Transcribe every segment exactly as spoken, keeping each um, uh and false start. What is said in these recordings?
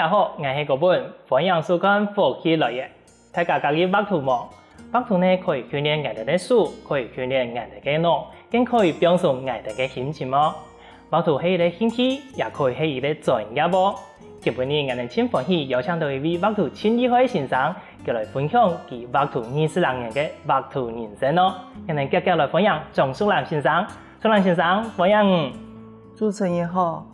大家好，𠊎係高文，歡迎收看《福氣來了》。大家家己畫圖無？畫圖呢可以訓練𠊎兜个手，可以訓練𠊎兜个腦，更可以放鬆𠊎兜个心情哦。畫圖係一個興趣，也可以係一個專業哦。今晡日𠊎兜盡歡喜邀請到一位畫圖盡厲害个先生，佢來分享佢畫圖二十零年个畫圖人生哦。𠊎兜遽遽來歡迎莊淑蘭先生。淑蘭先生，歡迎你！主持人好，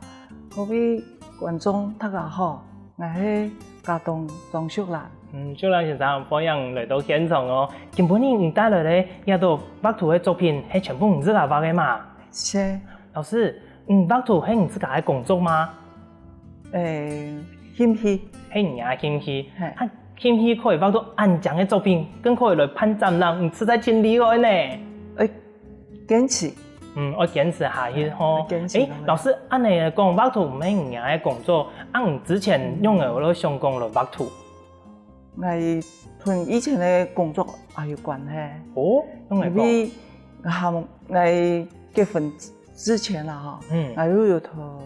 各位觀眾大家好，𠊎係佳冬莊淑蘭。嗯，淑蘭先生，歡迎你來到現場哦。今晡日你帶來个這兜畫圖个作品，係全部你自家畫个嘛？係。老師，你畫圖係你自家个工作嗎？誒，興趣。係你个興趣。係。啊，興趣可以畫到恁靚个作品，更可以來辦展覽，你實在盡厲害呢！誒，堅持。嗯，愛堅持下去吼。嗯，愛堅持下去。誒，老師，恁仔講畫圖毋係你个工作，啊，你之前仰仔會想講來畫圖？𠊎同以前个工作也有關係。哦，仰仔講？因為𠊎，𠊎結婚之前啦吼，嗯。𠊎又有同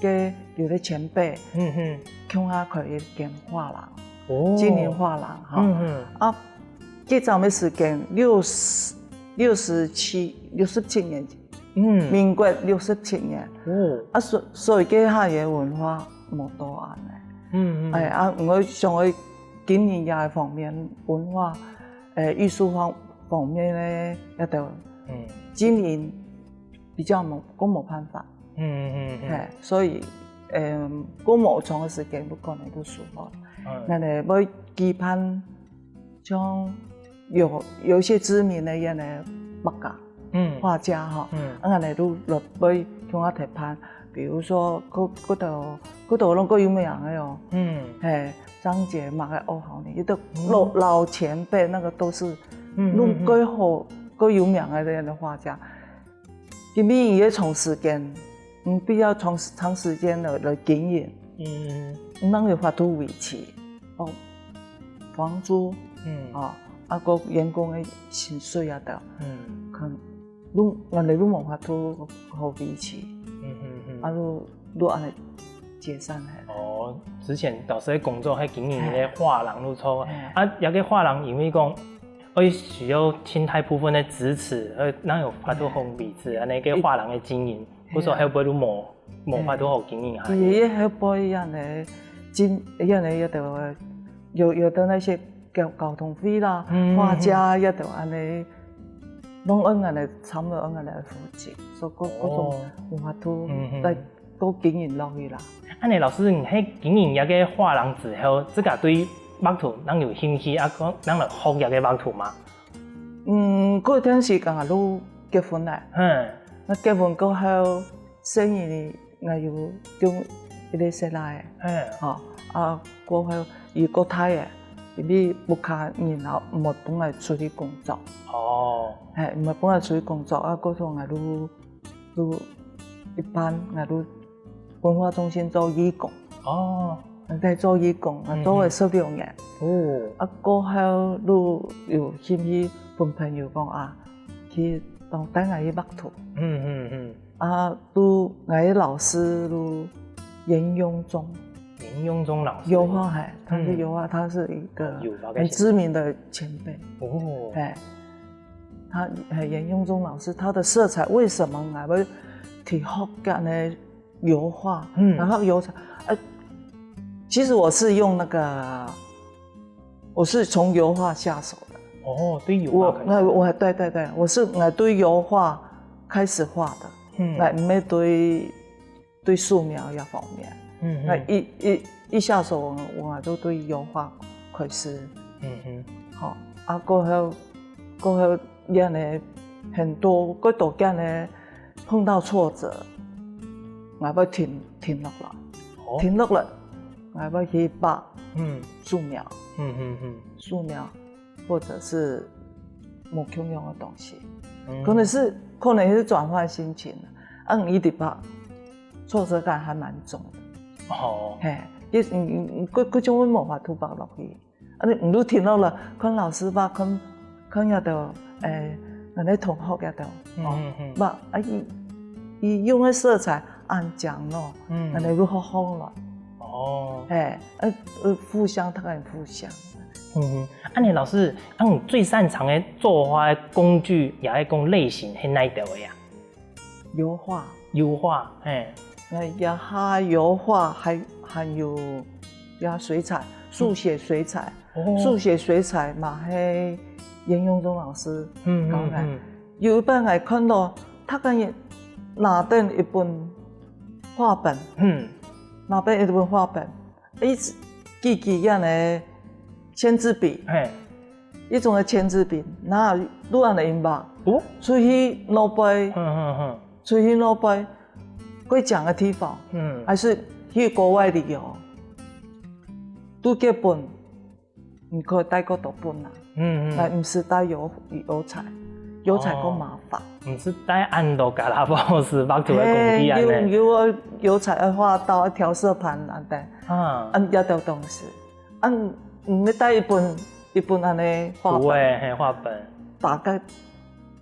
个有个前輩，嗯哼。共下開一間畫廊，哦。經營畫廊吼。嗯哼。啊，該陣个時間，六十，六十七，六十七年，嗯。民國六十七年。哦。啊，所，所以該下个文化無多恁仔。嗯，嗯。哎，啊，𠊎想愛經營這方面文化，誒，藝術方，方面个，該兜，嗯。經營 比較無，較無辦法。嗯，嗯，嗯，嗯。嘿，所以，嗯，較無長个時間，就可能就舒服。嗯。𠊎兜會舉辦像有，有一些知名个恁仔畫家，嗯。畫家吼，嗯。啊，𠊎兜就落去共下合辦，比如說，該，該兜，該兜攏較有名个哦。嗯。嘿，張傑嘛，該哦，好呢，一个老，嗯。老前輩，那個都是，嗯，嗯，嗯。攏較好，較有名个恁仔畫家。 因為佢个長時間，嗯，必要長時，長時間來，來經營，嗯。毋能有法度維持。哦，房租，嗯。哦，啊，个員工个薪水啊等，嗯。可能都，𠊎兜都無法度好維持。嗯，嗯，嗯。啊，都，都恁仔解散了。哦，之前老師个工作係經營个畫廊，嘿。無錯。嘿。啊，這个畫廊因為講， 會需要盡大部分个支持，呃，正有法度好維持恁仔个畫廊个經營，嗯。故所後背都無，無法度好經營下去。佢後背恁仔，經，恁仔有个，有，有个該兜交，交通費啦，嗯，畫家，嗯。該兜恁仔，攏愛恁仔，差毋多愛恁仔負責，所以故，故所，哦。無法度，嗯，嗯。再 都經營落去啦。恁仔，老師，你係經營這个畫廊之後，自家對畫圖正有興趣啊，講正來學這个畫圖嗎？嗯，該段時間啊，都結婚了。嗯。該結婚過後，細人仔，𠊎有供一个細倈仔。嗯。吼，啊，過後佢較大了，因為屋下人啊，毋會分𠊎出去工作。哦。嘿，毋會分𠊎出去工作，啊，故所𠊎都 就一般，𠊎就文化中心做義工。哦。𠊎在做義工，𠊎做了十六年。嗯哼。哦。啊，過後就有興趣分朋友講啊，去當帶𠊎去畫圖。嗯，嗯，嗯。啊，就𠊎个老師就嚴永忠。嚴永忠老師。油畫，嘿，他是油畫，嗯。他是一個油畫个很知名的前輩。哦。嘿。 他，嘿，嚴永忠老師，他的色彩為什麼𠊎會去學恁仔油畫，嗯。然後油彩，呃，其實我是用那個，我是從油畫下手的。哦，對油畫開始。我，那我，對，對，對，我是，呃，對油畫開始畫的。嗯。𠊎毋係對 對素描這方面。嗯哼。𠊎一，一，一下手，𠊎，𠊎就對油畫開始。嗯哼。吼，啊，過後，過後，恁仔很多，過多恁仔碰到挫折，𠊎會停，停落來。哦。停落來，𠊎會去畫，嗯。素描。嗯哼哼。素描。 或者是無共樣个東西。嗯。可能是，可能是轉換心情。啊，你一直畫，挫折感還蠻重的。哦。嘿，也，你，你，你，各，各種會無法度畫落去。啊，你，你就停落來，看老師畫，看，看該兜，誒，𠊎个同學該兜，嗯，哦，嗯，嗯。畫，啊，佢，佢用个色彩恁靚咯，嗯。𠊎就學學來。哦。哦，嘿，呃，呃，互相，大家互相。嗯，啊，你老師，啊，你最擅長个做花个工具，也係講類型，係哪一个啊？油画。油画，嘿。呃，也還油画，還，還有也水彩，速寫水彩。哦。速寫水彩嘛，係嚴永忠老師，嗯，嗯，嗯。有一擺𠊎看到，佢个拿等一本畫本，嗯。拿等一本畫本，一支，支个个个个签字笔，嘿。一種个签字笔，拿路上个印吧，哦。出去路背，嗯，嗯，嗯。出去路背，過靚个地方，嗯。還係去國外旅遊，都結本，你可以帶過多本啊。嗯，嗯。但毋使帶油，油彩，油彩較麻煩。哦，毋使帶恁多家啦，毋使畫圖个工具啊，嘿，有，有油彩个畫刀、調色盤啊，對。啊。啊，這兜東西。 啊，你，你帶一本，一本恁呢畫本，圖个，嘿，畫本。大概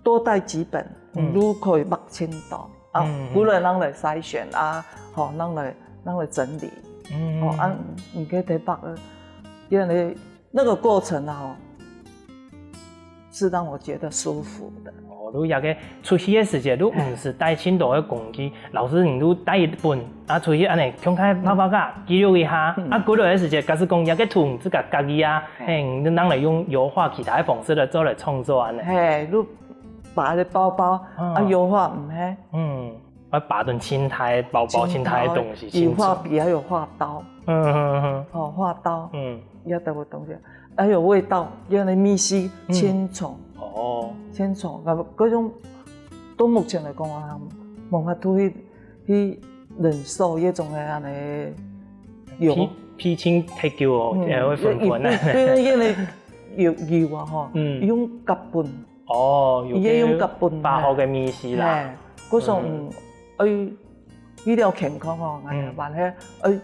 多帶幾本，嗯。你就可以畫清楚。啊，嗯，嗯。過來人來篩選啊，吼，人來，人來整理。嗯，嗯，哦，啊，嗯。你可以提畫个，因為那個過程啊，吼，是讓我覺得舒服的。哦，你這个出去个時節，你毋使帶盡多个工具，老師你就帶一本，啊，出去恁呢，共下畫畫啊，記錄一下，嗯。啊，過來个時節，假使講這个圖你自家合意啊，嘿。嘿，你就拿來用油畫其他个方式來做來創作恁呢。嘿，你擺个包包，嗯。啊，油畫毋係。嗯。 愛擺等盡大个包包，盡大个東西，油畫筆還有畫刀。嗯，嗯，嗯。哦，畫刀，嗯。這兜个東西，還有味道，這个味緒，嗯。盡重。哦。盡重，該，該種，到目前來講啊，無法度去，去忍受這種个恁呢油。鼻，鼻青忒久哦，嗯，也會昏昏啊。因為，因為油，油啊吼，嗯。用甲苯。 哦，有个伊个用甲苯化學个味緒啦。嘿，故所，嗯。嗯，愛，為了健康吼，嗯。𠊎還係愛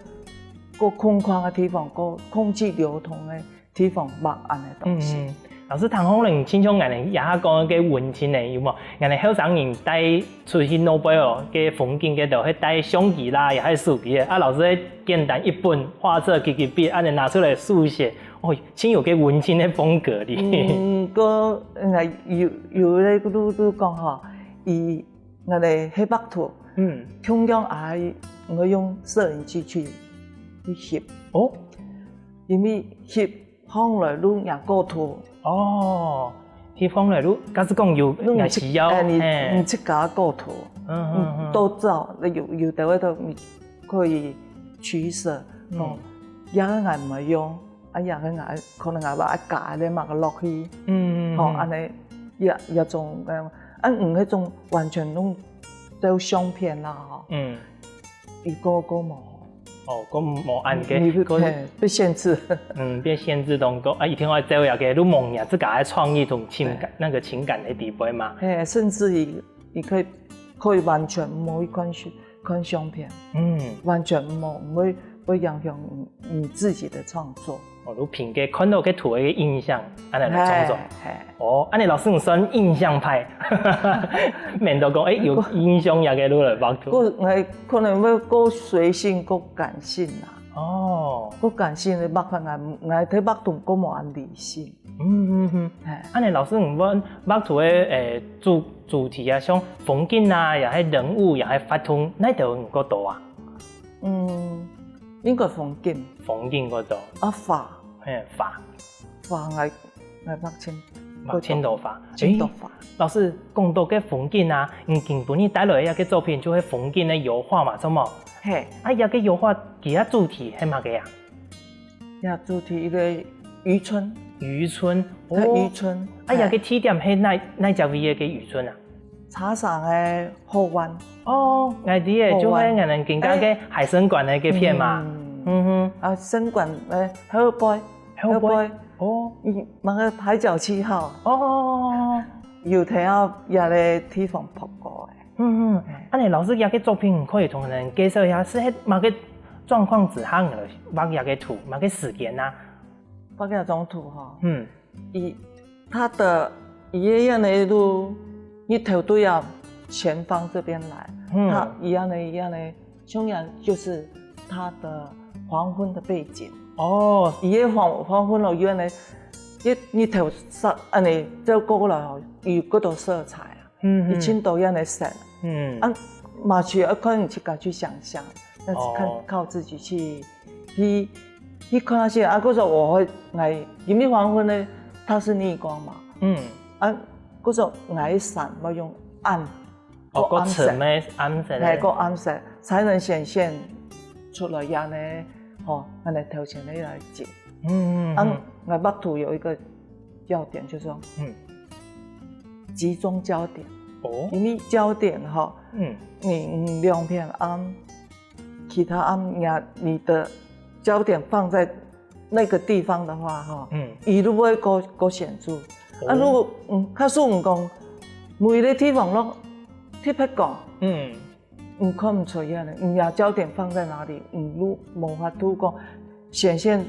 過空曠个地方，過空氣流通个地方畫恁呢東西。嗯，嗯。老師，聽好了，親像𠊎等這下講个文青呢，有無？𠊎等後生人帶出去外背哦，个風景个都係帶相機啦，也係手機个。啊，老師係簡單一本畫冊、記記筆，恁呢拿出來書寫，哦， 盡有个文青个風格哩。嗯，个，嗯，有，有个就，就講吼，以𠊎个黑白圖，嗯。共樣也愛用攝影機去，去翕。哦。因為翕放來就若過渡。哦，翕放來就，假使講有，用你自，若需要，哎，你，嘿。你自家過渡。嗯，嗯，嗯。嗯，都照，有，有的位都你可以取捨，嗯。哦，這个𠊎毋愛用， 啊，也个𠊎可能𠊎愛加个麼个落去，嗯，嗯，吼，嗯。恁呢，也，也種，嗯，啊，魚該種完全攏照相片啦，吼。嗯。佢个，个無。哦，个無恁个，你，个，嘿，被限制。嗯，被限制當多，啊，一定愛照這个，你無你自家个創意同情感，嘿。那個情感个底背嘛。嘿，甚至於你可以，可以完全無去看相，看相片。嗯。完全無，毋會，會影響你，你自己个創作。哦，你憑个看到个圖个印象，恁呢來創作。嘿，嘿。哦，恁呢老師你算印象派，免得講，哎，有印象這个你來畫圖。个，𠊎可能會較隨性、較感性啦。哦。較感性个畫法，𠊎，𠊎个畫圖較無恁理性。嗯，嗯，嗯。嘿。恁呢老師你畫，畫圖个，誒，主，主題啊，像風景啊，也係人物，也係活動，哪兜你較多啊？ 嗯，應該風景。風景較多。啊，花。嘿，花。花𠊎，𠊎畫盡，畫盡多花。盡多花。誒，老師，講到个風景啊，你今晡日帶來个一个作品就係風景个油畫嘛，著無？嘿。啊，這个油畫，佢个主題係麼个啊？這主題一个漁村。漁村，哦。在漁村。啊，嘿。這个地點係哪，哪隻位个漁村啊？ 茶山个後灣。哦，𠊎知个，後灣。就係𠊎等今下个海生館个該片嘛。嗯。嗯哼。啊，生館，誒，後背。後背。後背。哦。嗯，該个海角七號。哦。有聽到這个地方拍過个。嗯嗯。哎。恁呢老師，這个作品你可以同𠊎等介紹一下，係在麼个狀況之下你來畫這个圖，麼个時間啊？畫這張圖吼。嗯。 佢，他的，佢个樣呢，就日頭對啊前方這邊來，嗯。他一樣的，一樣的，中央就是他的黃昏的背景。哦，佢个黃黃昏落雨恁呢，一日頭晒恁呢照過來吼，有幾多色彩啊，嗯，一千多樣个色，嗯，啊，嘛是要看你自家去想象，那是看哦靠自己去去去看那些啊。故所我會來，因為黃昏呢，它是逆光嘛，嗯，啊，故所來閃要用暗。哦，个暗色，个深个暗色个，嘿，个暗色才能顯現出來樣呢，吼，恁呢頭前个來景。嗯嗯啊，嗯，𠊎畫圖有一個要點，就是說，嗯，集中焦點，哦，因為焦點哈，嗯，你嗯兩片暗，其他暗你你的焦点放在那個地方的話哈，嗯，一路會夠夠顯著。啊，哦，如果嗯，假使毋講，每一個地方咯，特別講，嗯，你看毋出樣呢，你个焦點放在哪裡，你都無法度講顯現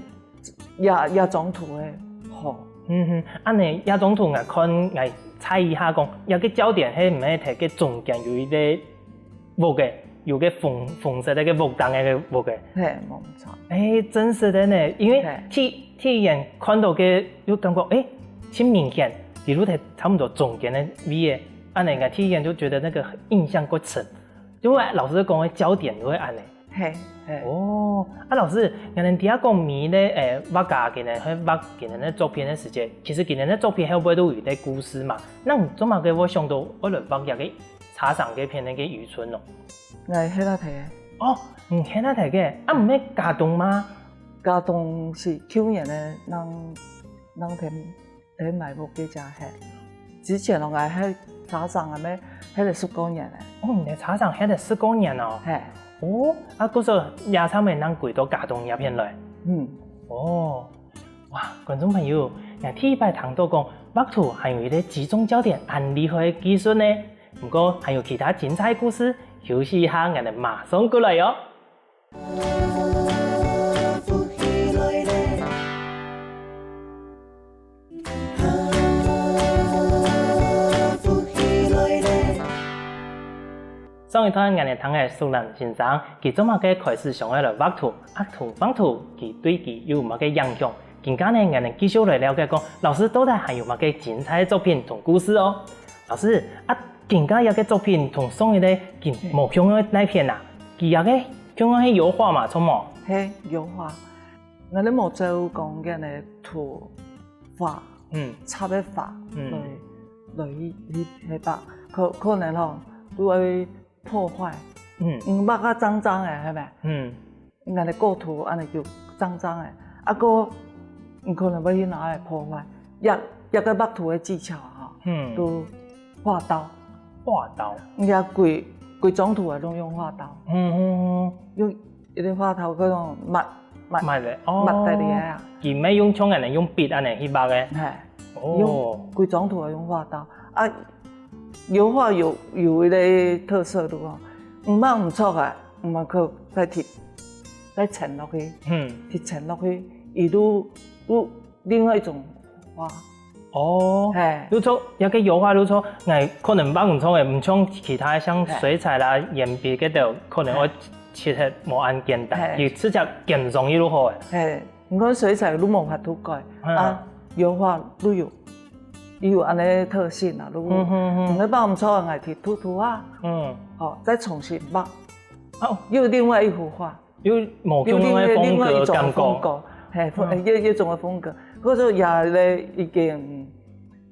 這這張圖个好。嗯哼，恁呢這張圖𠊎看𠊎猜一下講，這個焦點係毋係在該中間有一個屋个，有個紅紅色个屋頂个屋个。嘿，無錯。哎，真實个呢，因為嘿，第第一眼看到个又感覺，哎，真明顯，比如在差不多中間个位个，恁呢𠊎第一眼就覺得那個印象過深。 就會老師講个焦點就會恁呢。嘿，嘿。哦，啊，老師，𠊎等知講每一個誒畫家佢等去畫佢等个作品个時節，其實佢等个作品後背都有一個故事嘛。那你做麼个會想到愛來畫這個茶商該片个漁村哦？𠊎歇那頭个。哦，你歇那頭个，啊，毋係佳冬嗎？佳冬是舊年个，人人天 在買屋个家伙。之前哦，𠊎係茶商啊，咩，歇了十過年了。哦，你个茶商歇了十過年哦。嘿。哦，啊，故所也差毋多能歸到佳冬這片來。嗯。哦，哇，觀眾朋友，𠊎第一擺聽到講畫圖還有一個集中焦點恁厲害个技術呢。毋過還有其他精彩故事，休息一下，𠊎等馬上過來喲。 上一段𠊎等聽个淑蘭先生，佢做麼个開始想愛來畫圖，啊，同畫圖佢對佢有麼个影響？今下呢，𠊎等繼續來了解講，老師到底還有麼个精彩个作品同故事哦。老師，啊，今下這個作品同上一個佢無共樣个哪片啊？佢這個共樣係油畫嘛，著無？嘿，油畫。𠊎等無照講該个圖畫，嗯，插个畫，嗯，來來去去去畫，可可能吼，都會破壞。嗯，嗯，畫甲髒髒个，係無？嗯，𠊎等構圖恁呢就髒髒个，啊，過你可能會去拿來破壞。這這個畫圖个技巧吼，嗯，都畫刀。畫刀。你看規規張圖啊，攏用畫刀。嗯嗯嗯。用一個畫刀，該種抹抹抹个，哦，抹在裡啊。佢毋係用像恁呢用筆恁呢去畫个。嘿，哦，用規張圖啊，用畫刀啊。油畫有有一個特色，就講，毋畫毋著啊，毋畫可再貼再層落去，嗯，貼層落去，佢就就另外一種畫。哦，嘿，就像這個油畫，就像𠊎可能畫毋著个，毋像其他像水彩啦、鉛筆該兜，可能會漆忒無恁簡單，嘿，佢直接撿上去就好个。嘿，你看水彩都無法度改，嗯，啊，油畫都有，有恁呢特性啊，都，嗯哼哼，你畫毋著个，𠊎去塗塗啊，嗯，好，再重新畫，哦，又另外一幅畫。 又無共樣个風格感覺。又另外一種風格，嘿，風，嗯，又一種个風格。或者也咧已經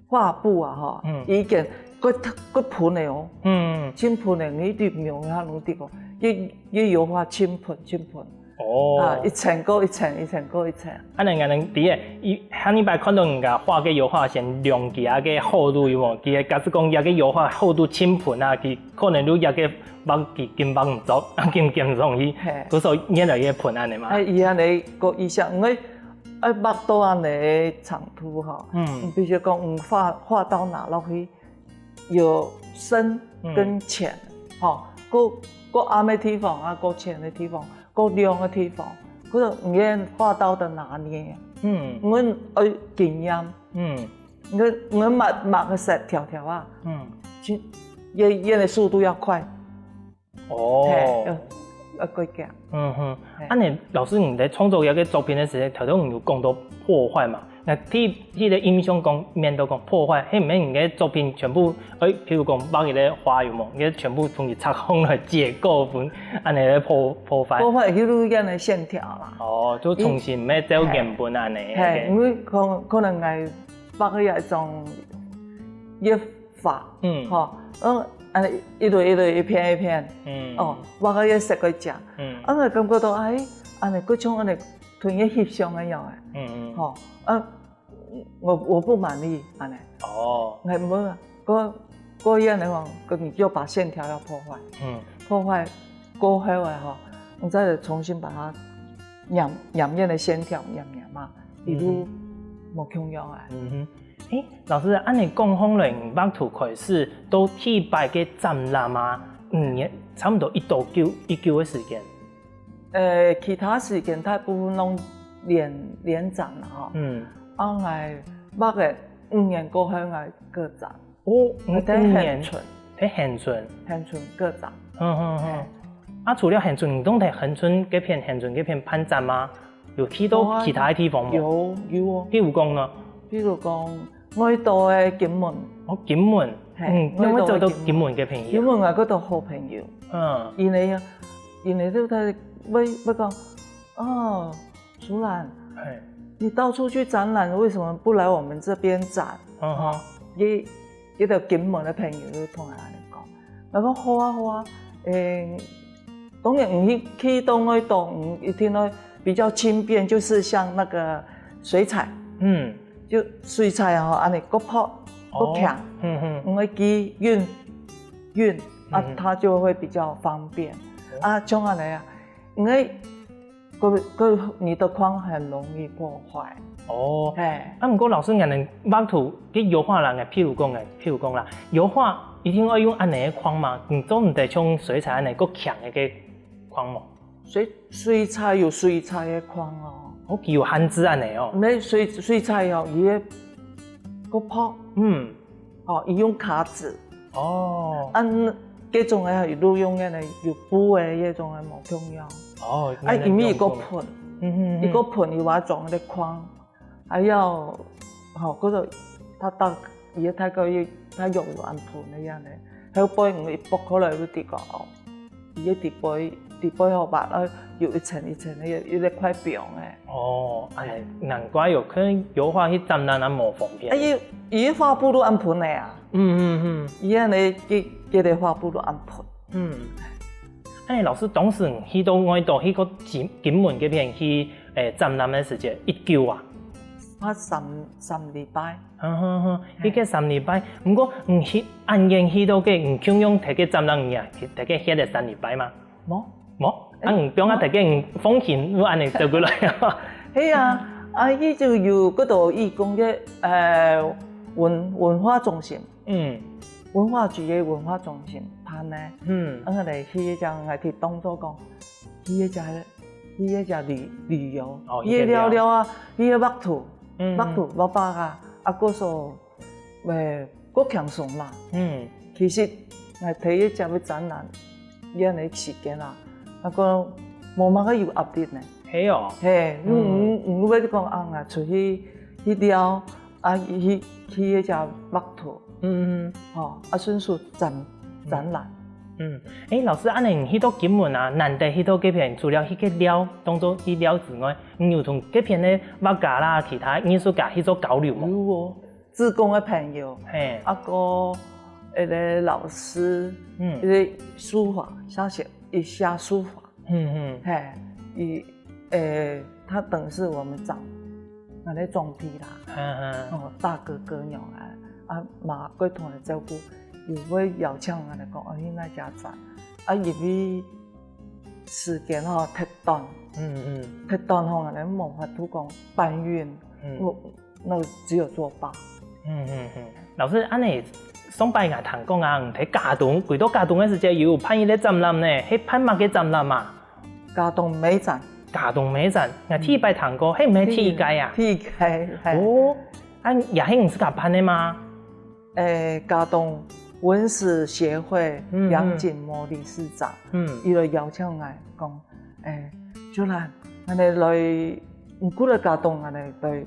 畫布啊，吼，嗯，已經過過噴个哦，嗯，盡噴个，你一定用下攏得哦，佢佢油畫盡噴盡噴，哦，啊，一層過一層，一層過一層。恁呢，恁呢，第一，一下一擺看到人家畫个油畫，先量佢个厚度有無？佢个假使講，這個油畫厚度盡噴啊，佢 可能就這個畫佢緊畫毋著，緊撿上去，嘿，故所越來越噴恁呢嘛。哎，佢恁呢个意思，因為愛畫到恁呢个程度吼，嗯，你必須講，嗯，畫畫刀拿落去，有深跟淺，嗯，吼，過過暗个地方啊，過淺个地方，過亮个地方，故所你个畫刀个拿捏，嗯，因為愛經驗，嗯， 你你抹抹个色調調啊，嗯，去，佢佢个速度要快。哦，嘿，要愛過遽。嗯哼，啊，你老師你在創作這個作品的時候，頭頭你有講到破壞嘛？那第第一個印象講，面都講破壞，係毋係你的作品全部，誒，譬如講畫一個花有無？你全部同佢拆開來解構分，恁樣來破破壞。破壞就係恁樣个線條啦。哦，就重新再照原本恁樣。係，因為可可能𠊎畫个一種葉 畫，嗯，吼，嗯，恁樣一蕊一蕊一片一片，嗯，哦，畫个也色个靚，嗯，啊，𠊎感覺到，哎，恁樣，佢像恁樣，同个翕相一樣个，嗯嗯，吼，啊，我我不滿意，恁樣，哦，哎，無啊，過過一樣的話，你就把線條要破壞，嗯，破壞過後啊，吼，你再重新把它染染一个線條，染染嘛，一路無共樣啊，嗯哼。 誒，老師，恁樣講起來，畫圖開始到第一擺个展覽啊，五年，差毋多一多久，一久个時間。呃，其他時間大部分攏聯聯展啦吼。嗯。啊，𠊎畫个五年過後，𠊎個展。哦，五五年，在恆春。在恆春。恆春個展。嗯嗯嗯。啊，除了恆春，你都在恆春該片，恆春該片辦展嗎？ 有去到其他个地方無？有有哦。譬如講呢？譬如講，外島个金門。哦，金門。係，嗯，仰會做到金門个朋友？金門𠊎个好朋友。嗯。因為因為就在會會講，哦，淑蘭，係，你到處去展覽，為什麼不來我們這邊展？嗯哼。佢佢个金門个朋友就同𠊎恁樣講，𠊎講好啊好啊，誒， 當然，你去去到外島，你一定會比較輕便，就是像那個水彩，嗯，就水彩吼，恁樣个泡，哦，个強，嗯嗯，因為佢運運啊，嗯，它就會比較方便啊，像恁樣啊，因為个个你的框很容易破壞。哦，係，啊，毋過老師，𠊎等畫圖个油畫啦，譬如講个，譬如講啦，油畫一定愛用恁樣个框嘛，你做毋得像水彩恁樣个強个个 框無？水水彩有水彩个框哦。哦，佢有限制恁樣哦。毋係水水彩哦，佢个个泡，嗯，哦，佢用卡紙。哦，啊，該種个有用个呢，有布个該種个無共樣。哦，啊，因為一個盆，嗯嗯，一個盆佢話裝个框， 還要，吼，嗰個他大，佢个大概佢他用有恁盆个樣呢，後背你一剝開來就知講哦，佢个底背底背吼吧，然後有一層一層个，有一塊表呢。哦，哎，難怪有可能油畫去展覽啊無方便。哎，佢佢畫布都恁盆个啊。嗯嗯嗯。佢恁呢，佢佢个畫布都恁盆。 嗯，哎，老師，當時你去到外島，去過金金門該片去，誒，展覽个時節，一久啊？啊，三三禮拜。哼哼哼，一個三禮拜。毋過，你去恁遠去到該，你共樣在該展覽裡啊，在該歇了三禮拜嘛？無。無？啊，你放下在該，你放心，又恁樣走過來啊？係啊，啊，佢就有該度義工个，呃，文文化中心。 嗯，文化局个文化中心辦个，嗯，啊，𠊎等去一隻，𠊎去當做講，去一隻，去一隻旅旅遊，哦，去一隻旅遊。去尞尞啊，去畫圖，嗯，畫圖畫畫啊，啊，過所，誒，過輕鬆啦。嗯，其實𠊎第一隻个展覽，恁樣个時間啊，啊，過無麼个有壓力呢。係哦。係，嗯，嗯，嗯，你會講啊，𠊎出去去尞， 啊，去去該隻畫圖，嗯嗯，吼，啊，順手展展覽。嗯，誒，老師，恁樣你去到金門啊，難得去到該片，除了去該尞，當做去尞之外，你有同該片个畫家啦，其他藝術家去做交流無？有哦，志工个朋友，嘿，啊，過一個老師，嗯，一個書法，寫寫一下書法。 嗯嗯，嘿，佢，誒，他等於是我們長，𠊎个長輩啦，嗯嗯，哦，大哥哥樣啊，啊，嘛過同𠊎照顧，又會邀請𠊎來講，哦，去該隻展，啊，因為時間吼忒短，嗯嗯，忒短吼，𠊎無法度講搬運，嗯，我 那只有作罷。嗯嗯嗯，老師，恁樣上擺𠊎聽講啊，你在佳冬，歸到佳冬个時節有辦一個展覽呢，係辦麼个展覽啊？佳冬美展。佳冬美展，𠊎第一擺聽過，係毋係第一屆啊？第一屆，係。哦，啊，也係你自家辦个嗎？誒，佳冬文史協會嗯，楊景模理事長，嗯。佢來邀請𠊎講，欸，秀蘭，𠊎等來，你過來佳冬，𠊎等來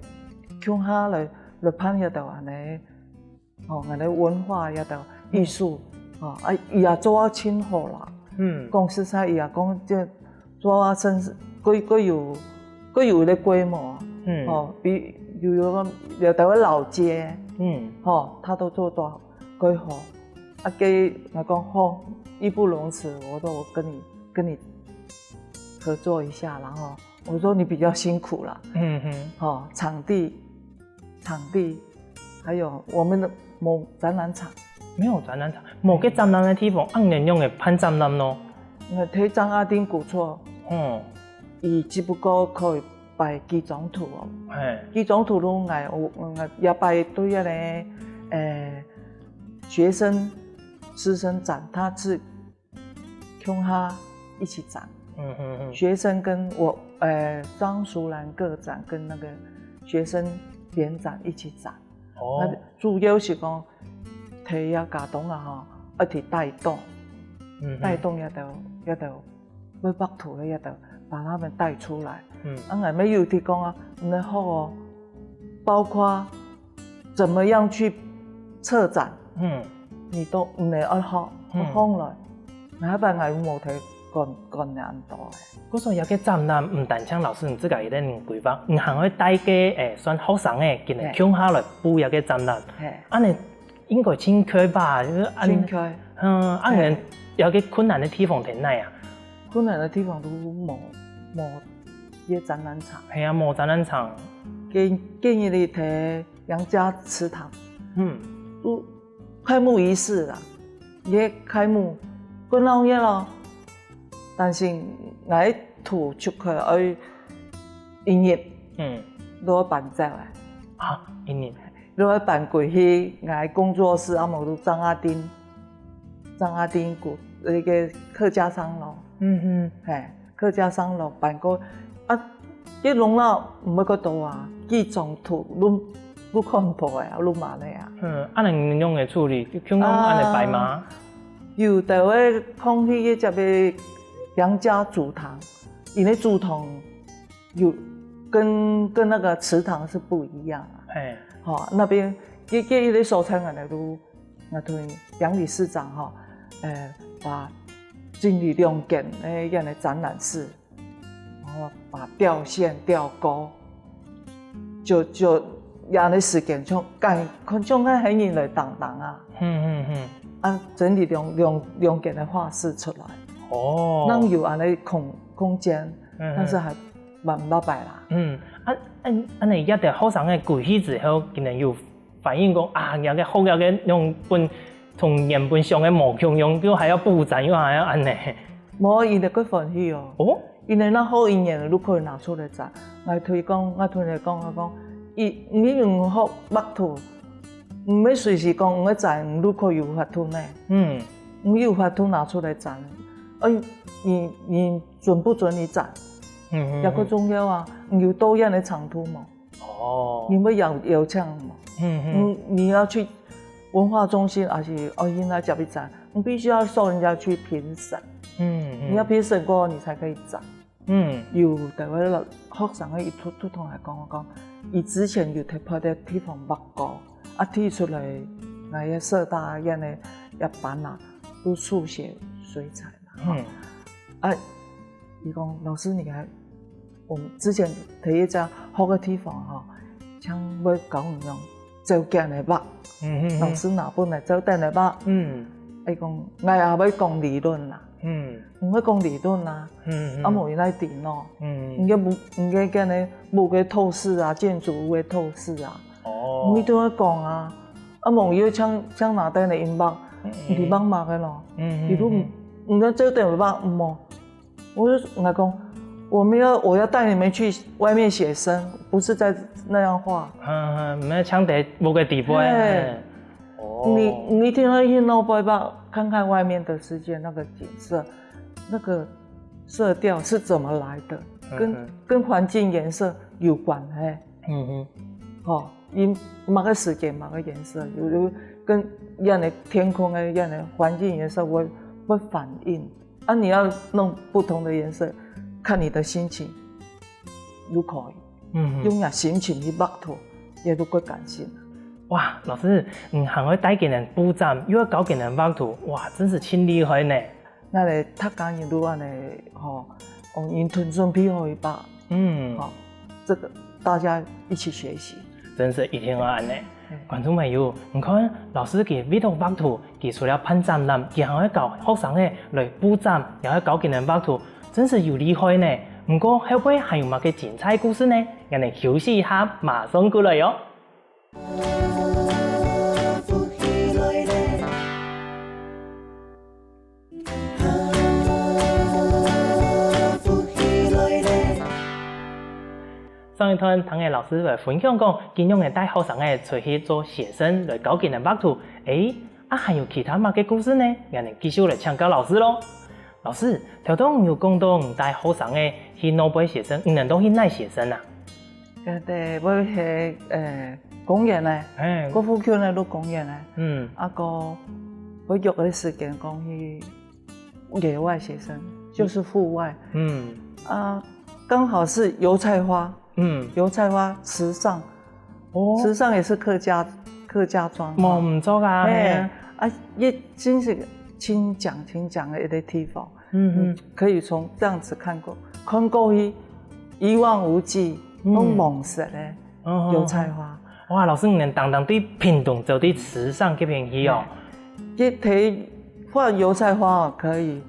共下來，來辦這兜恁樣，吼，𠊎等文化這兜藝術，吼，啊，佢也做到盡好啦。嗯。講實在，佢也講這做到甚至，佢，佢有，佢有一個規模，嗯。吼，比，有，有个，有个老街，嗯。吼，佢都做到 蓋好。啊，佢，𠊎講好，義不容辭，我說我跟你，跟你合作一下，然後我說你比較辛苦啦，嗯哼。吼，場地，場地，還有我們的某展覽場。沒有展覽場，無个展覽个地方，恁樣仰會辦展覽咯？𠊎在張阿丁古厝，嗯。佢只不過可以擺幾張圖哦。嘿。幾張圖都𠊎，𠊎，𠊎也擺對个咧，欸， 學生師生展，他是共下一起展。嗯嗯嗯。學生跟我，呃，張淑蘭個展跟那個學生聯展一起展。哦。那主要是講，提這佳冬啊，吼，一起帶動，嗯嗯。帶動這兜，這兜 會畫圖个，也得把他們帶出來。嗯。啊，𠊎乜有提供啊，你好哦，包括怎麼樣去策展，嗯。你都毋能愛好，嗯。好來。哪怕𠊎無提管，管恁多个。故所以這个展覽毋單淨老師你自家一個人規劃，你還會帶个，欸，算學生个，跟你共下來佈這个展覽。嘿。恁樣 應該盡開吧，就係恁，盡開。嗯，恁樣有个困難个地方在哪啊？困難个地方都無，無个展覽場。係啊，無展覽場。建，建議你提楊家祠堂。嗯。都開幕儀式啊，也開幕，過鬧熱咯。但是𠊎圖出去愛一日，嗯。都要搬走啊。啊，一日。 就會搬歸去𠊎工作室，啊無就張阿丁，張阿丁古，該个客家商樓。嗯哼。嘿，客家商樓搬過，啊，該弄到毋會過多啊，幾張圖，攏，攏看破个啊，攏滿个啊。嗯，恁樣仰會處理？就共樣恁樣擺嘛？啊，有个會放去該隻个楊家祖堂，因為祖堂 有，跟，跟那個祠堂是不一樣啊。嘿。吼，那邊，該，該一個所在，𠊎等都，𠊎同楊理事長吼，呃，把整理兩間，呃，恁樣个展覽室，然後把吊線吊高，就，就恁樣个時間，像趕，像趕海人來當當啊。嗯嗯嗯。啊，整理兩，兩，兩間个畫室出來。哦。讓有恁樣个空，空間，嗯嗯。但是還 慢慢擺啦。嗯，啊，恁，恁樣這兜學生个歸去之後，佢等有反映講啊，這个學這个用本，同原本想个無共樣，又還要佈展，又還要恁樣。無，佢等蓋歡喜哦。哦？佢等若好一年，就可以拿出來展。𠊎同佢講，𠊎同佢講，𠊎講，佢，你用學畫圖，毋係隨時講，𠊎展，你就可以有法度呢。嗯。你有法度拿出來展，哎，你，你 準不準你展？嗯嗯，也較重要啊，你有導演个程度無？哦。你會邀，邀請無？嗯嗯。你，你要去文化中心，還是哦，現在這一展，你必須要受人家去評審。嗯嗯。你要評審過後，你才可以展。嗯。有个老，學生个一突，突然來講，講，佢之前有特別个地方畫過，啊，提出來，𠊎个社大院个一班啊，都書寫水彩。 嗯。啊，佢講，老師，你看，我們之前在一家學个地方哈，像會教你用照鏡个畫，嗯嗯嗯。老師拿本來照鏡个畫，嗯。佢講，𠊎也會講理論啦，嗯。毋會講理論啦，嗯嗯。啊，無佢來定咯，嗯。你个屋，你个間个屋个透視啊，建築物个透視啊，哦。你都要講啊，啊，無佢就像，像拿等个音樂，嗯嗯。你幫忙个咯，嗯嗯嗯。你都毋，你个照鏡个畫，毋好。 我就跟他講，我沒有，我要帶你們去外面寫生，不是在那樣畫。嗯，嗯，毋係像在屋个底背。嘿。哦。你，你一定要去外背吧，看看外面的世界那個景色，那個色調是怎麼來的，跟，嗯哼。跟環境顏色有關，嘿。嗯哼。吼，因麼个時間、麼个顏色，有有跟恁个天空个、恁个環境顏色會會反應。啊，你要弄不同的顏色，看你的心情，都可以。嗯，用你心情去畫圖，也都會感性。哇，老師，你還會帶佢等布展，又會教佢等畫圖，哇，真是盡厲害呢！ 𠊎等大家人都恁樣吼，哦，人同準備好一把，嗯，好，這個大家一起學習。真是一定要恁樣。觀眾朋友，你看老師佢為著畫圖，佢除了辦展覽，佢還會教學生仔來布展，也會教佢等畫圖，真是有厲害呢。毋過後背還有麼个精彩故事呢？𠊎等休息一下，馬上過來喲。 上一段聽个老師來分享講，佢仰仔帶學生仔出去做學生來教佢等畫圖。欸，啊還有其他麼个故事呢？𠊎等繼續來請教老師囉。老師，頭先你有講到你帶學生仔去哪位學生，你等都去哪學生啊？ 呃，對，會去，呃，公園呢，嘿，國父區呢，都公園呢，嗯，啊，過會約个時間講去野外學生，就是戶外，嗯，啊，剛好是油菜花，嗯，油菜花池上，哦，池上也是客家客家庄，無毋著啊，嘿，嘿啊，啊，也真是盡靚盡靚个一個地方。 嗯嗯，可以從這樣子看過，看過去一望無際，攏黃色个油菜花。哇，老師，你等當當對屏東走對池上該片去哦。一睇畫油菜花哦，可以，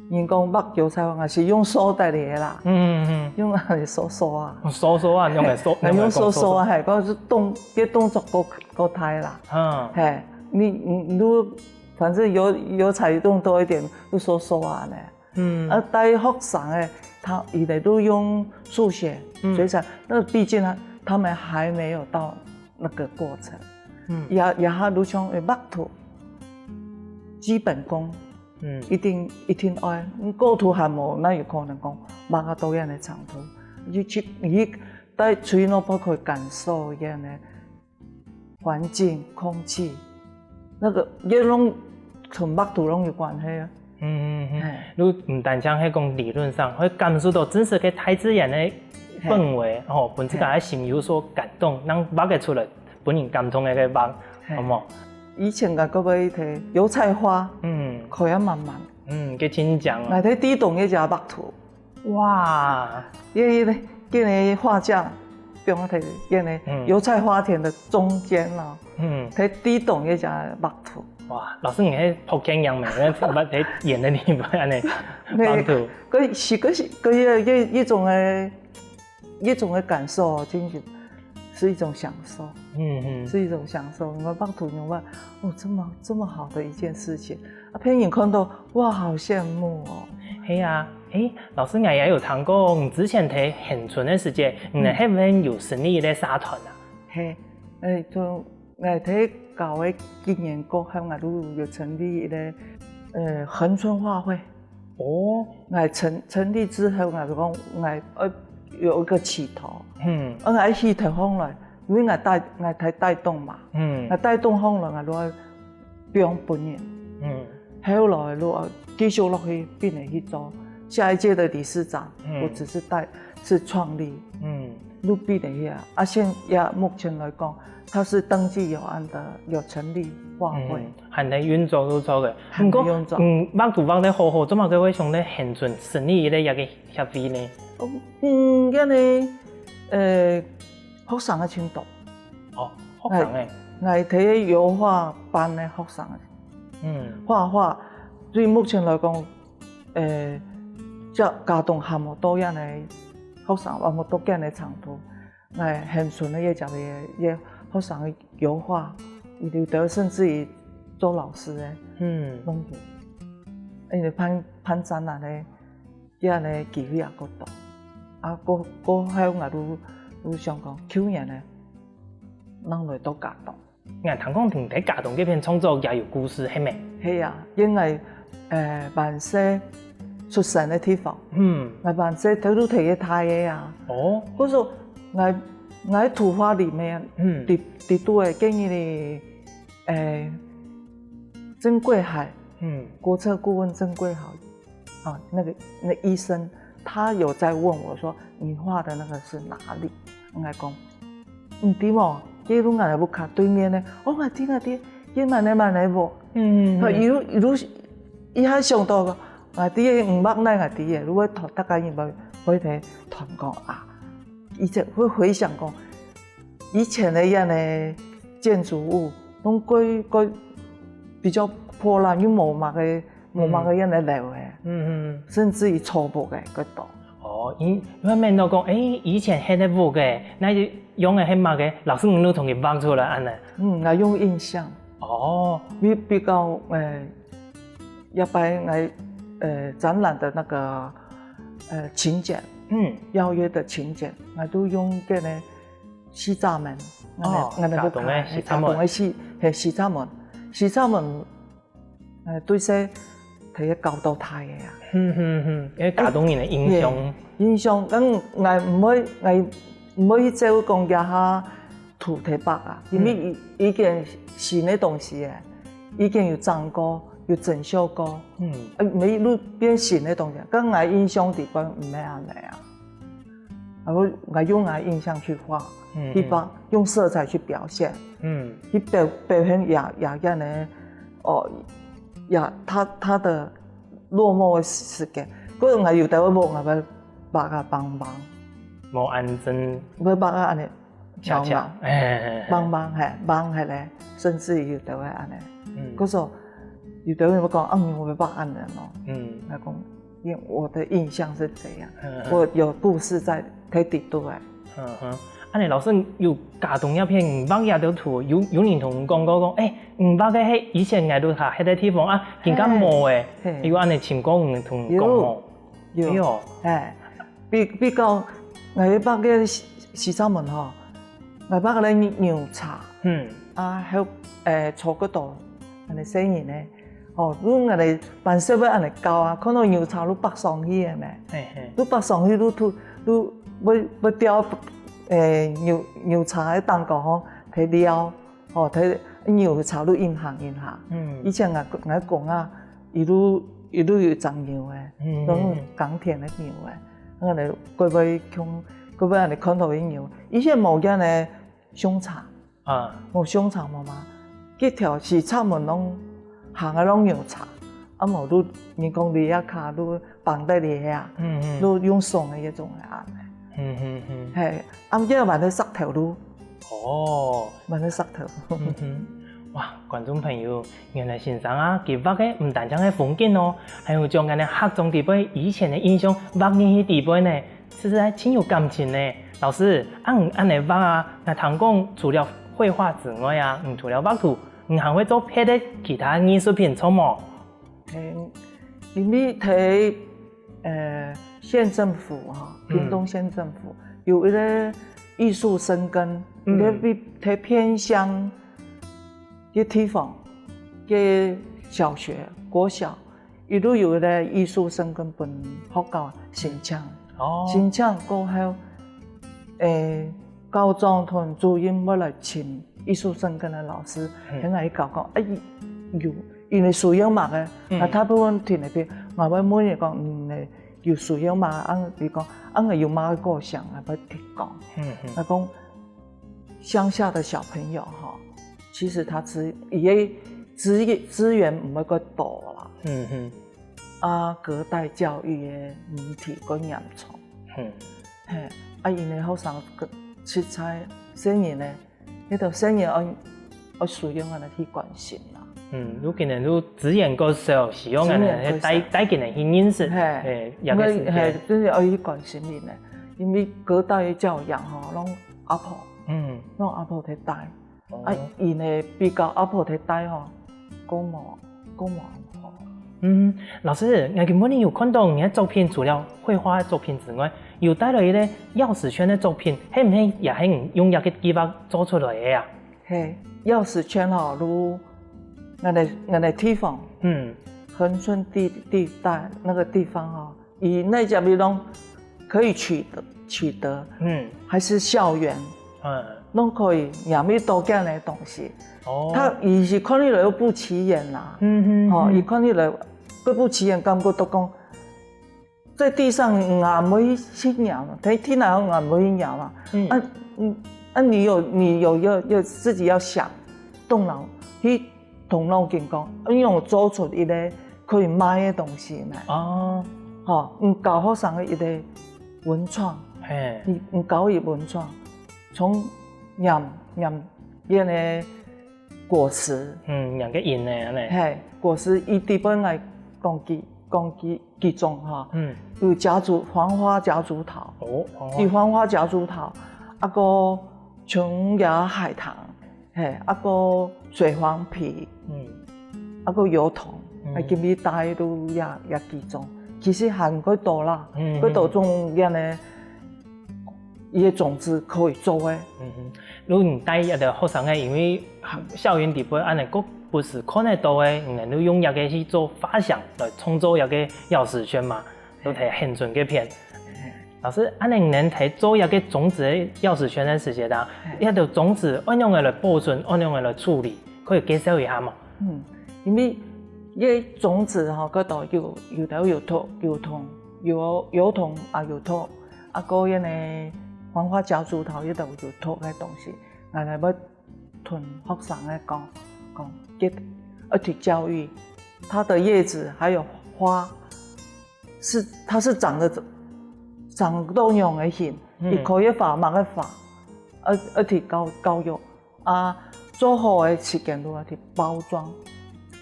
人講畫油菜花，還係用掃个啦。嗯嗯嗯，用啊掃掃啊，掃掃啊，用來掃，用掃掃啊，還講係動，該動作夠夠大啦。嗯，嘿，你你如果 反正油油彩弄多一點，就收收啊呢。嗯，啊，帶學生个，他以前都用速寫、水彩，那畢竟他他們還沒有到那個過程。嗯，也也還都像畫圖，基本功，嗯，一定一定愛，你構圖還無，那有可能講畫个多樣个長圖，你去你帶出去那不可以感受一樣个 環境、空氣，那個也攏同畫圖攏有關係啊。嗯嗯嗯，就毋單淨係講理論上，會感受到真實个大自然个氛圍，吼，分自家个心有所感動，能畫个出來，分人感動个个畫，好無？以前个各位提油菜花，嗯，開啊滿滿，嗯，个親像哦，來提地動个隻畫圖。 哇，因為呢，今日畫架，比方提今日油菜花田的中間咯，嗯，在地動一家畫圖。哇，老師，你係拍電影咩？那麼在演的地方呢，畫圖。可是可是可以一一種誒，一種的感受哦，真是是一种享受，嗯嗯，是一种享受。你们畫圖，你们哦，这么这么好的一件事情， 啊，別人看到，哇，好羨慕哦。係啊，欸，老師，𠊎也有聽過，你之前在恆春个時節，你係毋係有成立一個社團啊？係，欸，就𠊎在教會幾年過後，𠊎就有成立一個，呃，恆春畫會。哦，𠊎成成立之後，𠊎就講，𠊎愛有一個起頭，嗯，啊，𠊎起頭上來，因為𠊎帶𠊎在帶動嘛，嗯，𠊎帶動上來，𠊎就愛 放分人。嗯，後來就繼續落去，變成去做下一屆的理事長，嗯，我只是帶是創立，嗯，就變成去啊。啊，現也目前來講，它是登記有案的，有成立畫會，嗯，還在運作，不錯个。還在運作。毋過，嗯，畫圖畫得好好，做麼个會想在恆春成立一個這個協會呢？嗯，因為，呃，學生个程度。哦，學生个。𠊎𠊎在油畫班个學生个。 畫畫，對目前來講，呃，這家長還無到恁樣个學生，還無到恁樣个程度。𠊎恆春个這隻个个學生个油畫，有的甚至於做老師个，嗯，攏有。因為辦辦展覽个，恁樣个機會也較多。啊，過過後𠊎都都想講，舊年呢，能來到家長。 𠊎聽講你在家長該片創作也有故事，係無？係啊，因為，呃，萬世出生个地方，嗯，𠊎萬世頭都在該大个啊。哦，故所𠊎 𠊎个圖畫裡面，嗯，裡裡肚个建議你，誒，曾貴海，嗯，國策顧問曾貴海，啊，那個那醫生，他有在問我說你畫的那個是哪裡？我講，毋知無，這路𠊎來屋下對面呢，哦，𠊎知𠊎知，這慢呢慢呢無，嗯，嗯，嗯，一路一路一下想到，𠊎知个，毋捌來𠊎知个，如果大家人會會來談講啊。 以前會回想講，以前个恁呢建築物，攏蓋蓋比較破爛，又無麼个無麼个恁呢樓个，嗯嗯，甚至於草木个蓋多。哦，因因為面到講，誒，以前係个屋个，該用个係麼个，老師你就同佢畫出來恁呢。嗯，𠊎用印象。哦，比比較誒， 這擺𠊎呃展覽的那個呃請柬，嗯，邀約的請柬，𠊎都用這個西柵門，哦，𠊎个屋下，家棟个西柵門，家棟个西，係西柵門，西柵門，呃，對細，佢个教導大个啊。嗯嗯嗯，因為家棟人个印象，印象，但𠊎毋會，𠊎毋會去照講這下 塗忒白啊，因為已已經新个東西誒，已經有整過，有整修過，嗯，呃，每一路變新个東西。但𠊎印象底背毋係恁呢啊，啊，𠊎𠊎用𠊎印象去畫，嗯，去畫，用色彩去表現，嗯，去表表現雅雅燕个，哦，雅他他的落寞个時間。可能𠊎有兜會無，𠊎會畫啊挷挷，無恁真，會畫啊恁呢。 巧巧，哎，挷挷嘿，挷下來，甚至於有兜會恁呢。嗯，故所有兜人會講，啊，你會畫恁呢咯？嗯，𠊎講，因為我的印象是這樣，嗯，我有故事在在底肚誒。嗯哼，恁呢老師有家棟這片畫這兜圖，有有人同你講過講，誒，你畫个係以前𠊎都下歇个地方啊，今下無誒，有恁呢情況你同你講無？有，有，誒。 比比較，𠊎畫个西西柵門吼，𠊎畫个牛車，嗯，啊，還有誒坐骨頭，恁呢細人呢，吼，如𠊎等辦事會恁呢搞啊，看到牛車就爬上去个咩，嘿嘿，就爬上去就就就會會吊誒牛牛車个頂高吼，提料。 哦，佢牛車就運行運行。嗯，以前𠊎𠊎公啊，佢就佢就有隻牛誒，嗯，種耕田个牛誒，恁呢過尾共過尾恁呢看到佢牛，以前無恁呢相車，啊，無相車無嘛，這條西柵門攏行个攏牛車，啊無就人講犁仔跤就 放在裡下，嗯嗯，就用鬆个該種个恁呢。嗯嗯嗯，嘿，啊，毋過還有石頭路。哦，還有石頭。嗯哼，哇，觀眾朋友，原來先生啊，佢畫个毋單淨係風景哦，還有將𠊎等客庄底背以前个印象畫入去底背呢，實在盡有感情呢。老師，啊你恁呢畫啊，𠊎聽講除了繪畫之外啊，你除了畫圖，你還會做別个其他藝術品著無？ 誒，因為在呃縣政府哈，屏東縣政府有一個藝術深耕，一個比在偏鄉个地方个小學、國小，佢就有一個藝術深耕分學校申請。哦，申請過後，誒，校長同主任會來尋 藝術深耕个老師，嗯，很愛搞講，哎，有，因為需要麼个，嗯，啊，大部分聽那邊，𠊎會問佢講，嗯，有需要麼个，啊，佢講，啊，𠊎有麼个構想，𠊎會提供。嗯嗯，𠊎講，鄉下的小朋友哈，其實他資，佢个資資源毋會過多啦。嗯嗯，啊，隔代教育个問題過嚴重。嗯，嘿，啊，因為後生个實在細人呢， 該兜細人愛愛需要𠊎等去關心啦。嗯，有可能就資源較少，需要𠊎等帶帶佢等去認識，嘿，嘿，也係，嘿，真係愛去關心佢呢，因為隔代个教養吼，攏阿婆，嗯，攏阿婆在帶，啊，佢呢比較阿婆在帶吼，較無較無恁好。 嗯，老師，𠊎今晡日有看到你个作品，除了繪畫个作品之外，有帶來一個鑰匙圈个作品，係毋係也係你用這個計畫做出來个啊？嘿，鑰匙圈吼，如𠊎等𠊎等地方，嗯，恆春地地帶那個地方吼，佢哪隻位攏可以取得取得，嗯，還係校園，嗯，攏可以拈得到這樣的東西。哦，佢佢係看起來又不起眼啦，嗯嗯，吼，嗯佢看起來佢不起眼，感覺到講，在地上你也毋會去拈嘛，在地上也毋會去拈嘛。嗯啊，嗯，啊，你有你有要要自己要想，動腦去動腦筋講，你有做出一個可以賣的東西來，哦，吼，你教學生的一個文創，嘿，你你教佢文創，從拈拈佢个果實，嗯，兩個音呢，安呢，嘿，果實一直分來講幾講幾幾種哈，嗯，有夾竹黃花夾竹桃，哦，哦有黃花夾竹桃，啊个瓊崖海棠，嘿，啊个水黃皮，嗯，啊个油桐，嗯啊今日帶都也也幾種，其實還過多啦，嗯過多種樣呢，一些種子可以做的。嗯哼，如果你帶一個學生个，因為校園裡背安呢，各不時看得到个，你能夠用一個去做發想來創造一個鑰匙圈嘛，都睇很準个片。老師，安呢你能睇做一個種子的鑰匙圈的時節啊，一個種子按樣个來保存，按樣个來處理，可以介紹一下嗎？嗯，因為這種子吼，佢都有有的有毒，有毒，有有毒啊有毒，啊个呢黃花夾竹桃也都有毒个東西，𠊎來要同學生來講講，一一起教育，它的葉子還有花是它是長得長到樣个形，嗯一可以發，麼个發，而而且教教育啊，做好个時間都要去包裝，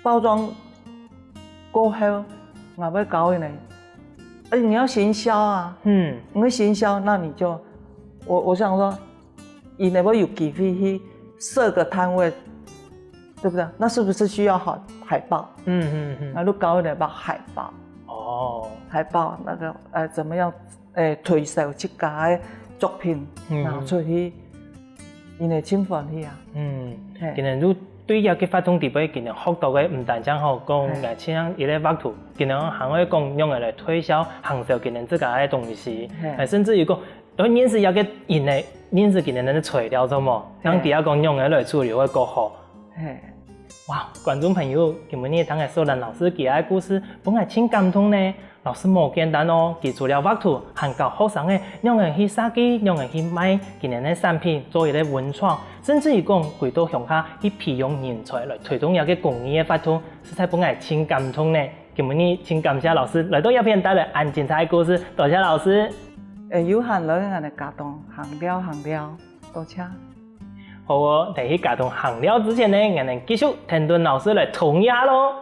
包裝過後，𠊎會教佢呢，而且你要行銷啊，嗯，因為行銷，那你就，我我想說，你能不能有機會去設個攤位，對不對？那是不是需要海海報？嗯嗯嗯，那就教佢來畫海報，哦，海報那個呃怎麼樣，誒推銷自家个作品嗯拿出去，佢會盡歡喜啊。嗯，嘿今日就對這個活動裡背，今日學到个毋單淨吼，講嘿來像一個畫圖，今日還會講用來推銷、行銷今日自家个東西，嘿哎，甚至於講，要認識這個人呢，認識今日个材料，做麼？嘿讓大家講用來處理會較好。嘿，哇，觀眾朋友，今日你聽个秀蘭老師佢个故事，本來真感動呢。老師無簡單哦，佢除了畫圖，還教學生个仰般去設計，仰般去賣今日个產品，做一個文創，甚至於講，佢到鄉下去培養人才來推動這個工藝个活動，實在分𠊎真感動呢。今日真感謝老師來到這片帶來恁精彩个故事，多謝老師。誒，有閒來𠊎等佳冬行尞行尞，多謝。好哦，在去佳冬行尞之前呢，𠊎等繼續聽等老師來創業咯。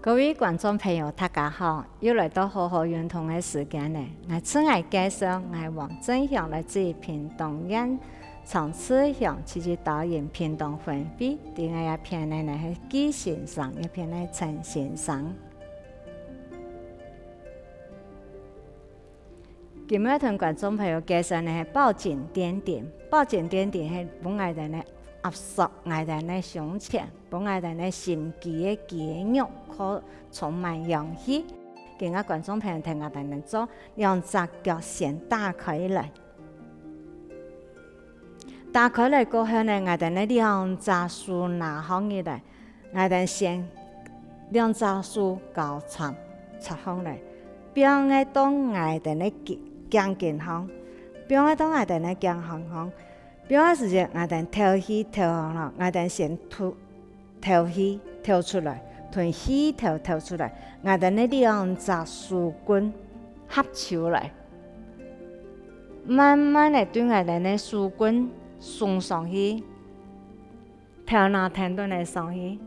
各位觀眾朋友，大家好！又來到好好運動个時間了。𠊎自𠊎介紹，𠊎黃正祥，來自屏東縣長治鄉，自治島嶼屏東分會。在𠊎這片呢，係紀先生，這片呢陳先生。 今日同觀眾朋友介紹个係保健墊墊。保健墊墊係分𠊎等呢壓縮𠊎等呢胸前，分𠊎等呢心肌个肌肉可充滿氧氣。今日觀眾朋友聽𠊎等呢做，兩隻腳先打開來。打開來過後呢，𠊎等呢兩隻手拿䟘起來， 𠊎等先兩隻手交叉插䟘來，放个到𠊎等个頸頸根項，放个到𠊎等个頸項項，放个時節𠊎等敨氣敨䟘咯，𠊎等先吐敨氣敨出來，同氣敨敨出來，𠊎等个兩隻手根合揫來，慢慢个對𠊎等个手根送上去。 頭那𢯭等來上去。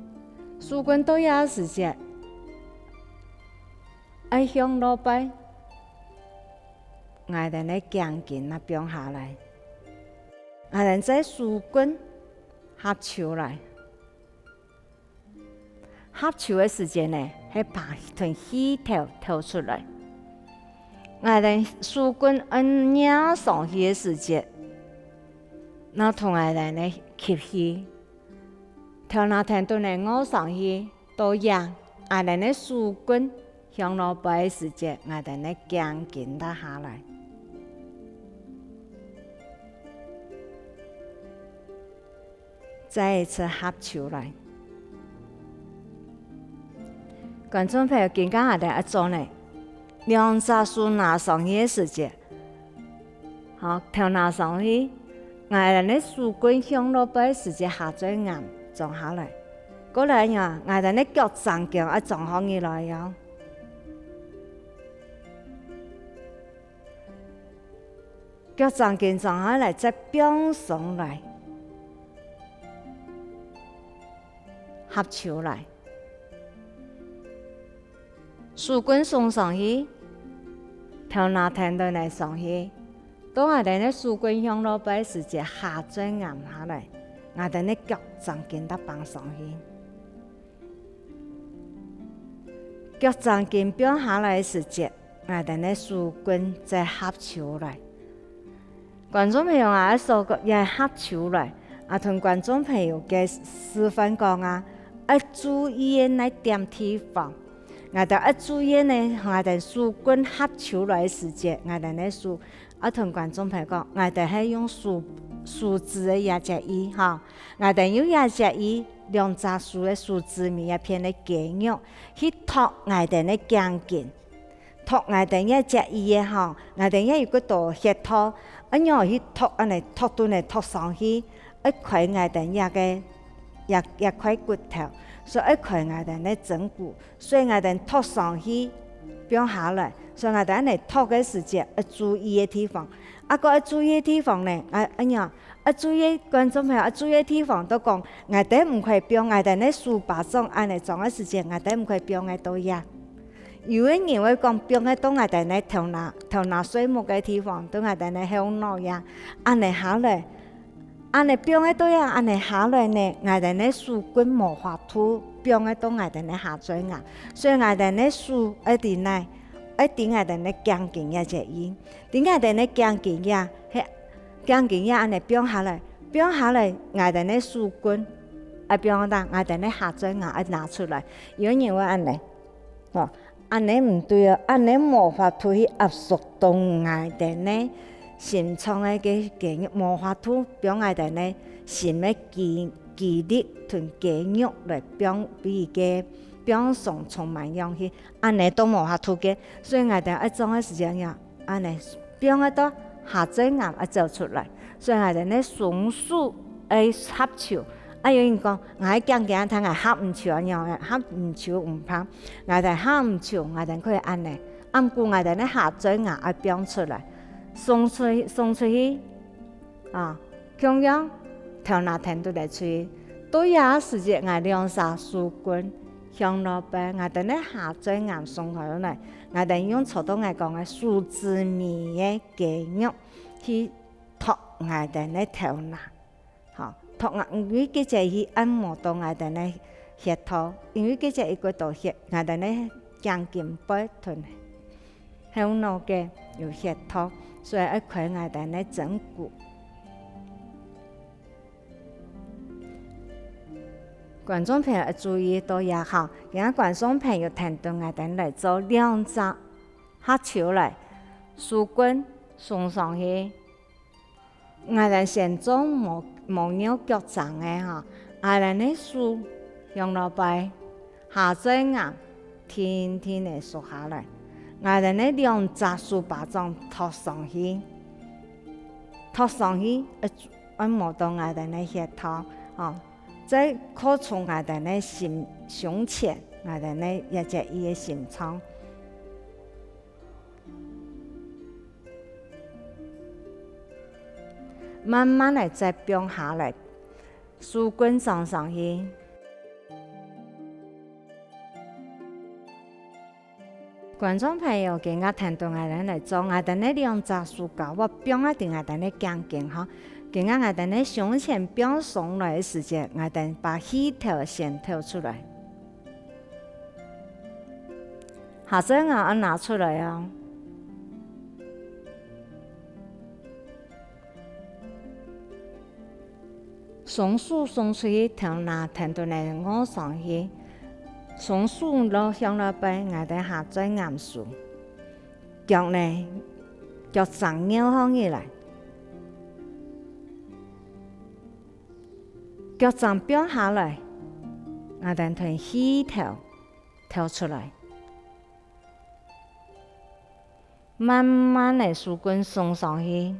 手根到這時節，愛向落背，𠊎等个頸根啊放下來，𠊎等再手根合揫來。合揫个時節呢，係把同氣敨敨出來。𠊎等手根恁樣上去个時節， 那同𠊎等呢吸氣，頭那𢯭等仔臥上去，到這，𠊎兜个手棍向落背个時節，𠊎兜个頸根落下來。再一次合手來。觀眾朋友，今下𠊎兜愛做呢，兩隻手拿上去个時節， 好，頭拿上去，𠊎兜个手棍向落背時節下嘴頷裝下來。過來呀，𠊎兜个腳踭根愛裝好起來喲。腳踭根裝下來，再放鬆來，合手來。 手棍送上去，頭那𢯭等仔上去，到𠊎兜个手棍向落背時節下嘴頷下來，𠊎兜个腳踭根搭放上去。腳踭根放下來時節，𠊎兜个手棍再合手來。 觀眾朋友啊，愛所講也合手來，啊同觀眾朋友个示範講啊，愛注意个哪點地方？𠊎兜愛注意呢，𠊎兜手棍合手來个時節，𠊎兜个手，啊同觀眾朋友講，𠊎兜係用手，手指个這隻位吼，𠊎兜用這隻位，兩隻手个手指尾這片个肌肉，去托𠊎兜个頸根。 托𠊎兜這隻位仔吼，𠊎兜這有幾多穴道，恁樣去托，恁仔托等仔托上去，愛開𠊎兜這个，這，這塊骨頭，所以愛開𠊎兜个枕骨，所以𠊎兜托上去，放下來，所以𠊎兜恁仔托个時節，愛注意个地方。啊，過愛注意个地方呢，啊，恁樣，愛注意，觀眾朋友，愛注意个地方，就講，𠊎兜毋可以放𠊎兜个手巴掌恁仔裝个時節，𠊎兜毋可以放个到這。 有个人會講放个到𠊎兜个頭那，頭那睡目个地方，到𠊎兜个後腦呀，恁仔下來，恁仔放个到呀，恁仔下來呢，𠊎兜个手骨無法度放个到𠊎兜个下嘴頷，所以𠊎兜个手愛在哪？愛在𠊎兜个頸根這隻位，在𠊎兜个頸根這，係，頸根這恁仔放下來，放下來，𠊎兜个手骨，愛放到𠊎兜个下嘴頷愛拿出來，有个人會恁仔。 吼，恁仔毋對哦，恁仔無法度去壓縮到𠊎兜个心臟个个肌肉，無法度放𠊎兜个心个肌，肌力同肌肉來放，分佢个放鬆充滿氧氣，恁仔都無法度个。所以𠊎兜愛做个時節呀， 恁仔放个到下嘴頷愛走出來，所以𠊎兜个雙手愛合手。啊，有人講，𠊎頸根恁大，𠊎合毋手恁樣，合毋手毋怕，𠊎兜合毋手，𠊎兜可以恁仔，啊，毋過𠊎兜个下嘴頷愛放出來，送出去，送出去。 啊，共樣，頭那𢯭等仔出去，到這時節𠊎兩儕手棍向落背，𠊎兜个下嘴頷鬆開來，𠊎兜用頭先𠊎講个手指尾个肌肉去托𠊎兜个頭那，吼，托𠊎，因為該隻去按摩到𠊎兜个穴道，因為該隻有幾多穴，𠊎兜个頸根背同 後腦个有穴道，所以愛開𠊎兜个枕骨。觀眾朋友愛注意到這吼，今下觀眾朋友𢯭等𠊎兜來做兩隻合手來，手棍送上去。 𠊎兜先做無，無拗腳踭个吼，𠊎兜个手向落背，下嘴頷定定仔縮下來，𠊎兜个兩隻手巴掌托上去，托上去，愛，愛摸到𠊎兜个穴道，吼，再擴充𠊎兜个心，胸前，𠊎兜个這隻位个心臟。 慢慢仔再放下來，手棍裝上去。觀眾朋友，今下𢯭等𠊎兜來做，𠊎兜个兩隻手交換放啊在𠊎兜个頸根吼。今下𠊎兜个胸前放鬆來个時節，𠊎兜把氣頭先敨出來。 下嘴頷愛拿出來哦。雙手送出去，頭那跈等來臥上去，雙手落向落背，𠊎兜下嘴頷手，腳呢，腳㬹翹䟘起來，腳㬹放下來，𠊎兜同氣頭敨出來。 慢慢仔手睏送上去。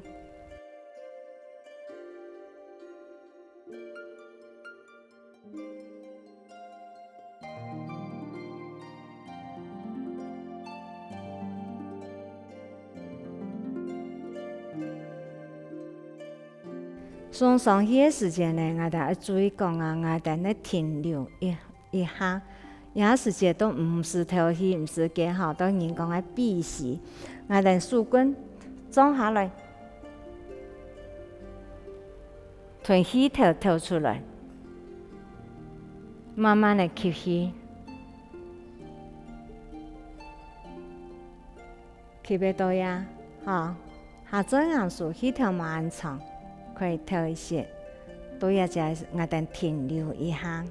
送上去个時節呢，𠊎兜愛注意講啊，𠊎兜愛停留一 一下。這時節都毋使敨氣，毋使驚吼，到人講个閉氣。𠊎兜手睏，張下來，同氣頭敨出來，慢慢仔吸氣。 吸忒到呀，吼，下嘴頷手氣頭無恁長，可以敨一息，到這就𠊎兜停留一下。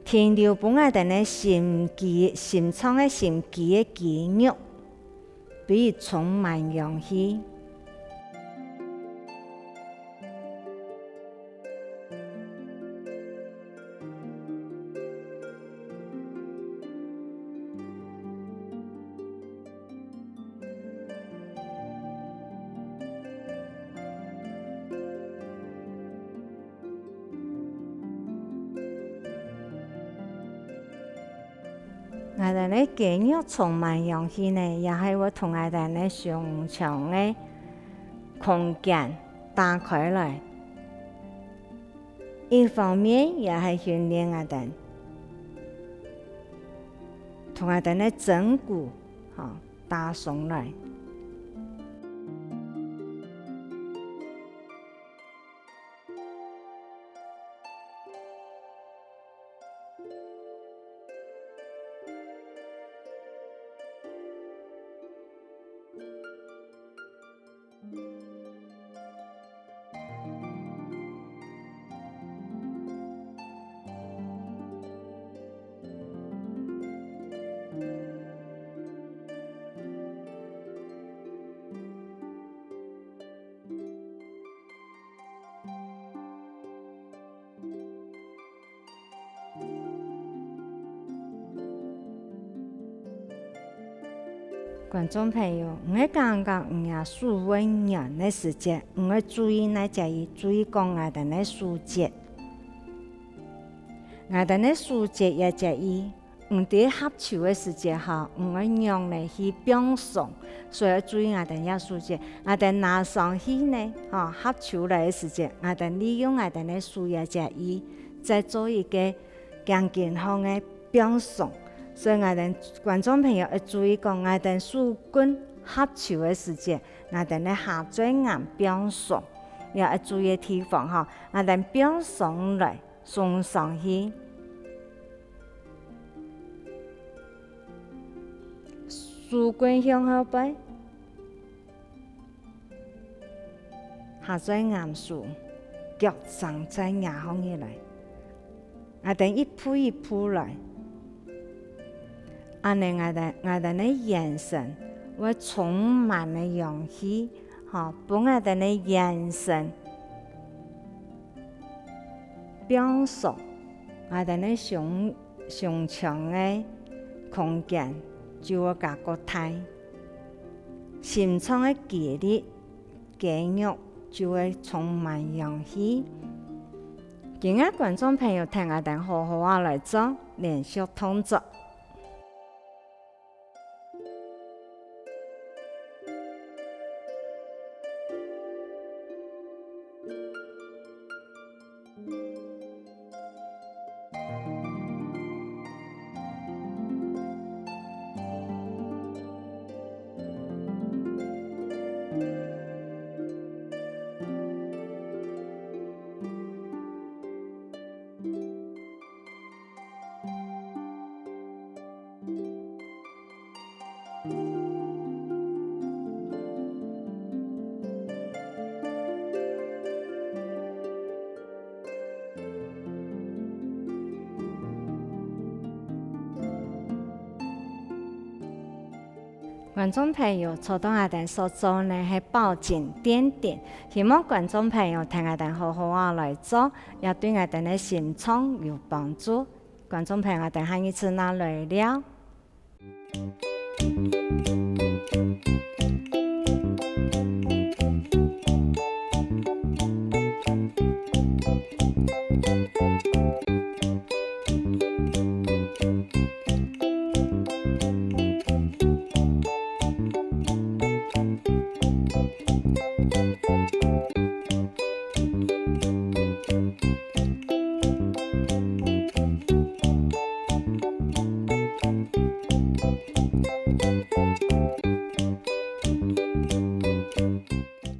停留分𠊎兜个心肌，心臟个心肌个肌肉， 分佢充滿氧氣。 𠊎兜个肌肉充滿氧氣呢，也係會同𠊎兜个胸腔个空間打開來。一方面也係訓練𠊎兜，同𠊎兜个整骨，吼，打鬆來。 觀眾朋友，你會感覺你个手會軟个時節，你會注意哪隻位？注意講𠊎兜个手節。𠊎兜个手節這隻位，你在合手个時節吼，你會仰仔去放鬆，所以愛注意𠊎兜這手節。𠊎兜拿上去呢，吼，合手來个時節，𠊎兜利用𠊎兜个手這隻位，再做一個 頸根項个放鬆。所以𠊎兜觀眾朋友愛注意講，𠊎兜手睏合手个時節，𠊎兜个下嘴頷放鬆，也愛注意个地方吼，𠊎兜放鬆來，送上去。手睏向後背。 下嘴頷手，腳㬹再擎䟘起來。𠊎兜一步一步來。恁仔𠊎兜，𠊎兜个圓身會充滿了氧氣，吼，分𠊎兜个圓身放鬆，𠊎兜个胸，胸腔个空間就會加較大。 心臟个肌力，肌肉就會充滿氧氣。今日觀眾朋友，跈𠊎兜好好仔來做連續動作。觀眾朋友，昨到𠊎兜所做呢係保證墊墊，希望觀眾朋友聽𠊎兜好好仔來做，也對𠊎兜个心臟有幫助。觀眾朋友，𠊎兜下一次再來尞。